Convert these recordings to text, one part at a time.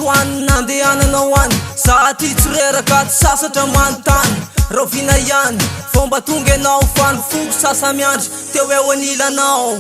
androany nandehananao any. Za aty tsy reraka tsy sasatra manontany. Rahoviana ihany vao mba tonga ianao fa ny foko sasa-miandry teo eo anilanao.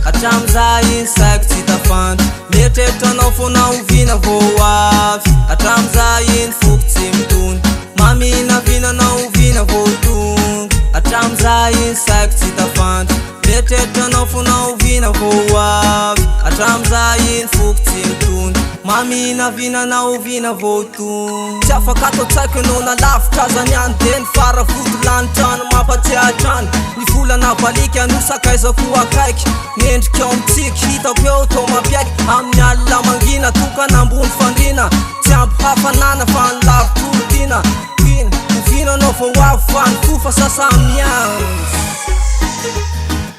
Hatramin'izay iny saiko tsy tafandry. Mieritreritra anao foana oviana vao ho avy. Hatramin'izay iny foko tsy mitony. Maminavina na oviana vao tonga. Hatramin'izay iny saiko tsy tafandry. Mieritreritra anao foana oviana vao ho avy. Hatramin'izay iny foko tsy mitony. Maminavina na oviana vao tonga. Tsy afaka ato an-tsaiko ianao na lavitra aza ny any. Dia ny faravodilanitra no mampatsiahy hatrany. Ny volana baliaka no sakaizako akaiky. Ny endrikao mitsiky hitako eo toa mampiaiky. Amin'ny alina mangina tokana ambony fandriana. Tsy ampy hafanana fa ny lavitro no tiana. Tiana, oviana anao vao ho avy fa ny fo fa sasa-miandry.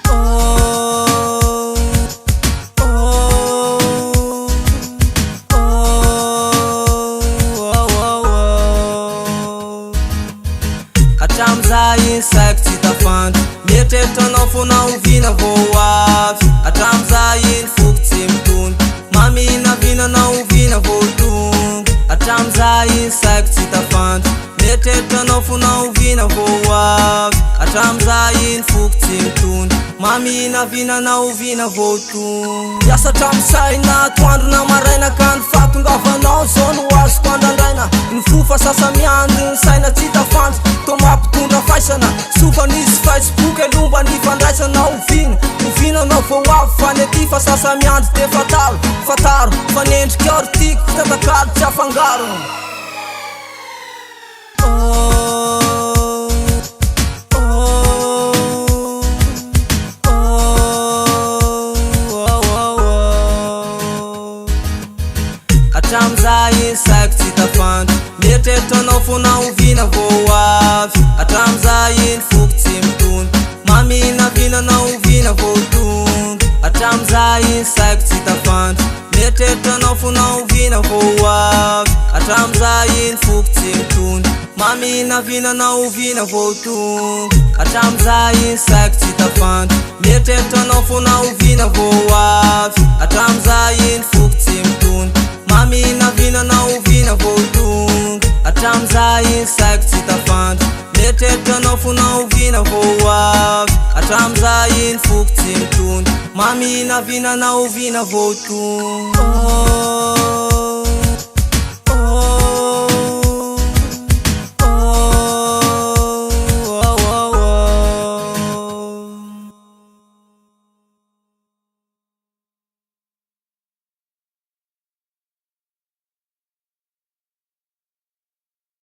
Oh, oh, oh, oh, oh, oh. Hatramin'izay iny saiko tsy tafandry. Mieritreritra anao foana oviana vao ho avy. Hatramin'izay iny foko tsy mitony. Maminavina na oviana vao tonga. Hatramin'izay iny saiko tsy tafandry. Mieritreritra anao foana oviana vao ho avy. Hatramin'izay iny foko tsy mitony. Maminavina na oviana vao tonga. Miasa hatramin'ny saina atoandro na maraina ka ny fahatongavanao zao no azoko andrandraina. Ny fo fa sasa-miandry ny saina tsy tafandry. Toa mampitondra faisana. Soa fa nisy Facebook aloha mba nifandraisana. Oviana, oviana anao vao ho avy fa ny aty fa sasa-miandry dia fantaro, fantaro fa ny endrikao ry tiako tsy atakalo tsy afangaro. Oh, oh, oh, oh, oh, oh. Hatramin'izay iny saiko tsy tafandry. Mieritreritra anao foana oviana vao ho avy. Hatramin'izay iny foko tsy mitony. Maminavina na oviana vao tonga. Hatramin'izay iny saiko tsy tafandry. Mieritreritra anao foana oviana vao ho avy. Hatramin'izay iny foko tsy mitony. Maminavina na oviana vao tonga. Hatramin'izay iny saiko tsy tafandry. Mieritreritra anao foana oviana vao ho avy. Hatramin'izay iny foko tsy mitony. Maminavina na oviana vao tonga. Hatramin'izay iny saiko tsy tafandry. Mieritreritra anao foana oviana vao ho avy. Hatramin'izay iny foko tsy mitony. Maminavina na oviana vao tonga.